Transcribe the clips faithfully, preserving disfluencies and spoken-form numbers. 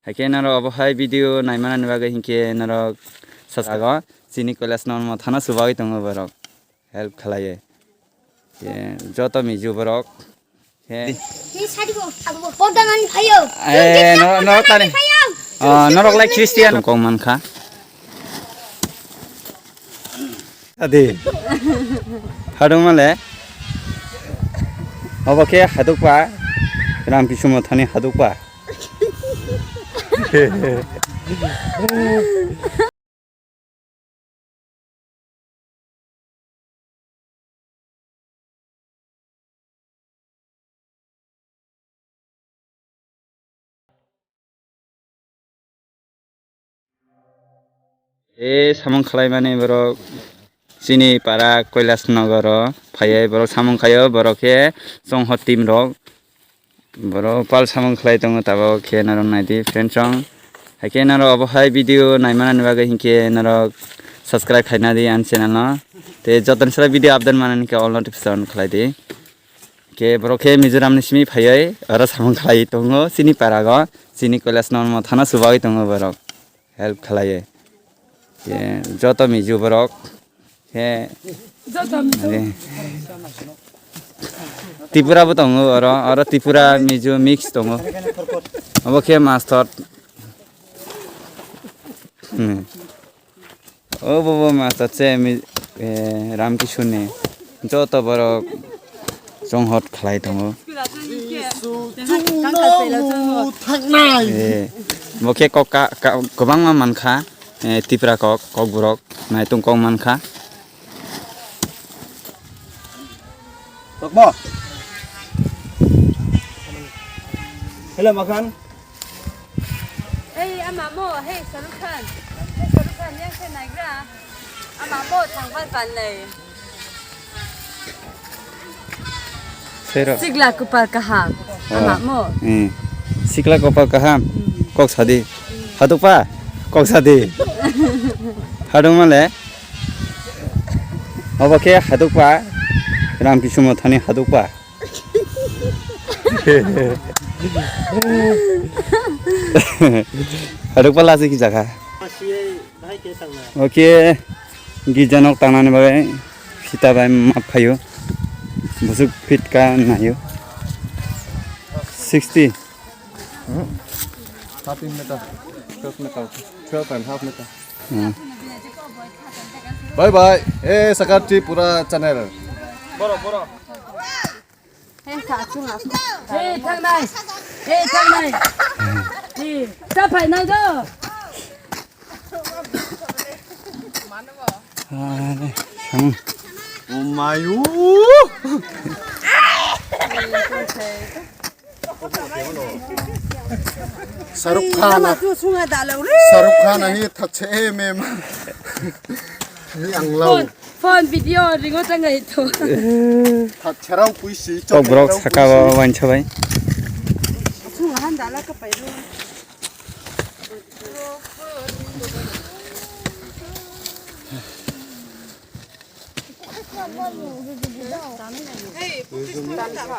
Haikhe norok obo hai video naimanani bagwi hinkhe norok subscribe o chini Kailash Normo thana subagwi tongo borok. Help khlaiwi. Te joto miju borok. He. Ni sadi bo, abo bo. Porda nani phayo. Eh, no, no, tani. Phayo. Ah, norok lai Christian kong mankha. Adi. Hadung male. Obo khe hadukpa. Ram Kisumo thani hadukpa. E samung khlaimani borok chini para Kailash Nogoro phaiwi borok samung khaio, borok khe chongho team rok. Borok pal samung khlai tongo, tabok khe norok naidi friend song. Haikhe norok obo hai video naimanani bagwi hinkhe norok subscribe khaina di ani channel no. Tei jotono sara video update manani khe all notification khlai di. Khe borok khe Mizoram ni simi phaiwi oro samung khlai tongo chini para go, chini Kailash Normo thana subagwi tongo borok. Help khlaiwi. Khe joto miju borok. Khe Joto miju. Ade. Tripura bo tongo oro, oro Tripura Mizo mix tongo. Obo khe mastor. Hmm. Obo bo mastor che mi, eh, Ram Kishore ni. Joto borok chonghot khlai tongo. Eh, bo khe kok ka, ka, kwbangma mankha, eh, Tipra kok, kokborok, naitung kok mankha. Tokmo. Hello, Makhan. Hey, ama mo, hey, Shahrukh Khan. Hey, Shahrukh Khan, yang se naigra. Ama mo, thangphal pan lei. Sero. Sikla kupal kaham. Oh. Ama mo. Hmm. Sikla kupal kaham. Hmm. Kok sadi. Hadukpa. Kok sadi. Hadung male. Obo khe hadukpa. Ram Kisumo thani hadukpa. Haruk pala se ki jaga. Oke, girja nok tangnani bagwi sita bai map phaio. Busuk fit ka naio. Sixty. Thirteen meter, twelve meter, twelve and half meter. Hmm. Bye bye. Eh, Sakar Tripura channel. Borok, borok. Hey, thang nai. Hey, thang nai. Hey, sa phai nai do. Ah, hmm. Oh my, ooh. Shahrukh Khan. Shahrukh Khan hi thatche em em. Yang lau. Phone, phone video ringo tangai to. Thatcherao puisi. Kok borok saka o wainsa bai. Sunga han dala ka pai ro.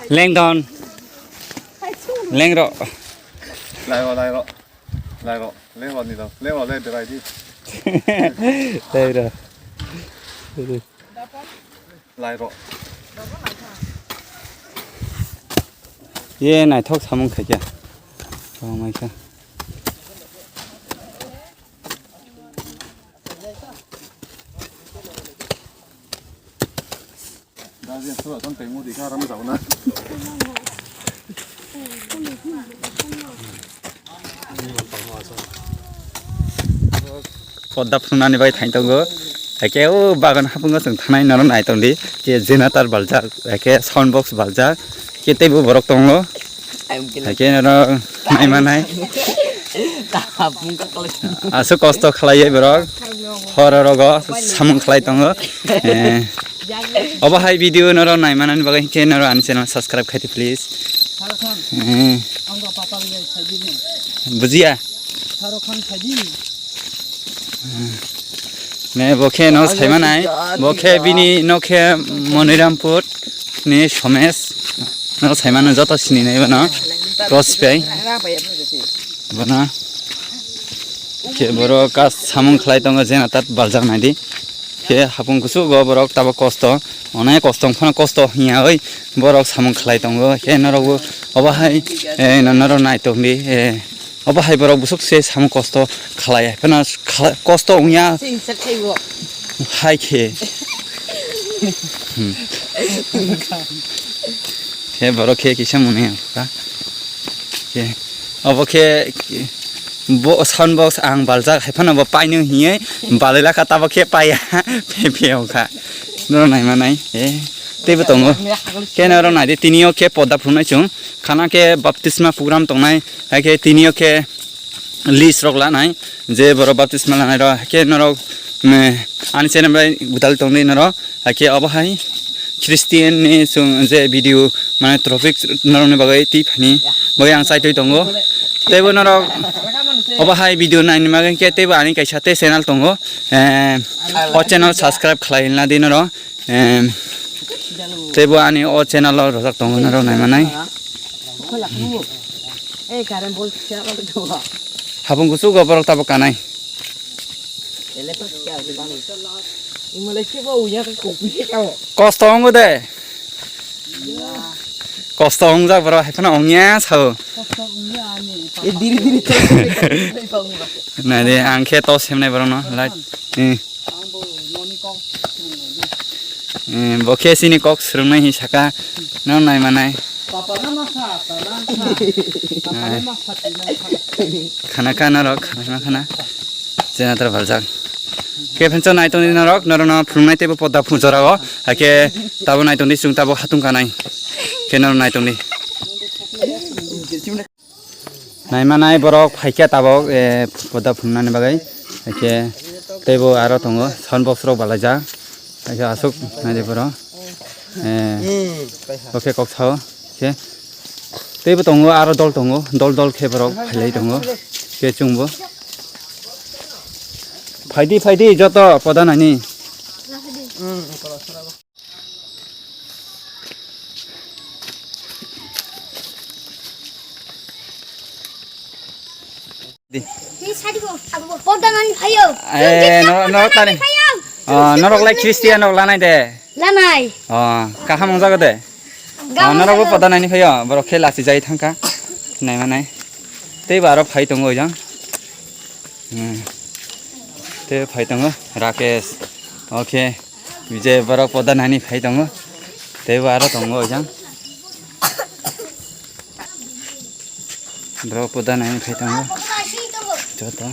Lengdon. Lengro. Lairo, lairo. Lairo. Lengro ni dong. Lengro le drai di. Lairo. Lairo. Ye naithok samung khaikha. Tongmai kha. Podda phunani bai thain tongo. Eke o bagan hapungo chwng thanai norok nai tongdi. Ke generator baljak, eke sound box baljak. Ke teibo borok tongo. Eke norok nai manai. Aswk kosto khlaiwi borok. Horo rogo samung khlai tongo. Eh, obo hai video norok nai manani bagwi hinkhe norok ani channel subscribe khaidi please. Eh. Bujiya. Ne bo khe no saimanai, bo khe bini no khe Monirampur ni Somesh no saimano joto sini nai bono. Cross pay. Bono. Khe borok kas samung khlai tongo, jena tat baljak naidi. Khe hapung kusugo borok tabo kosto, onek kosto wngphano kosto hinya oi borok samung khlai tongo. Khe norokbo obo hai, eh, no-, norok nai tongdi, eh, obo hai borok busuk se samung kosto khlai, phano khlai, kosto wngya. Sing se thaibo. Hai khe. Hmm. Khe borok khe kisa mwnwi ang kha. Khe obo khe bo sound box ang baljak hai phano bo paino hiye balai lakha tabo khe paiya phe phe ongkha. Norok nai manai, eh, teibo tongo. Khe norok naidi tini o khe podda phunai chwng khana khe baptisma program tongnai, hai khe tini o khe list rok lanai, je borok baptisma lanai rok, khe norok, me, ani channel bai gwdal tongdi norok, hakhe obo hai Christian ni chwng je video, mane, topic norok ni bagwi twi phani bagwi ang chaitwi tongo. Teibo norok obo hai video naini bagwi khe teibo ani kaisa tei channel tongo, eh, o channel subscribe khlai na di norok. Em, teibo ani o channel o rojak tongo norok naimanai. Habung kuchugo borok tabuk kanai. Kosto wngo de. Kosto wngjak borok hai phano wngya sao. Nai de, ang khe to semnai borok no, like. Eh. Eh, bo khe chini kok swrwngnai hinwi saka, no nai manai. Khana kha norok, khana kha, khana. Jena tar baljak. Khe phensa nai tongdi norok, norok no phunuknai teibo podda phunjora o. Hakhe tabo nai tongdi, chwng tabo hatung kanai. Khe norok nai tongdi. Naimanai borok phaikha tabok, eh, podda phunuknani bagwi. Hakhe teibo aro tongo, sound box rok balaijak. Hakhe aswk naidi borok. Eh, bo khe kok sao. Khe teibo tongo, aro dol tongo, dol dol khe borok phailai tongo. Khe chwngbo. Phaidi, phaidi, joto podda naini. Di. Podda nani phaio. Eh, no, no, tani. Phaio. Oh, norok lai Christian rok lanai de. Lanai. Oh, kaham wngjago de. Oh, norok bo podda nani phaio, borok khe lachi jai thangkha. Naimanai. Tei bo aro phai tongo ojang. Hmm. Tei phai tongo Rakesh. Okay. Vijay borok podda nani phai tongo. Tei bo aro tongo ojang. Borok podda nani phai tongo. Joto.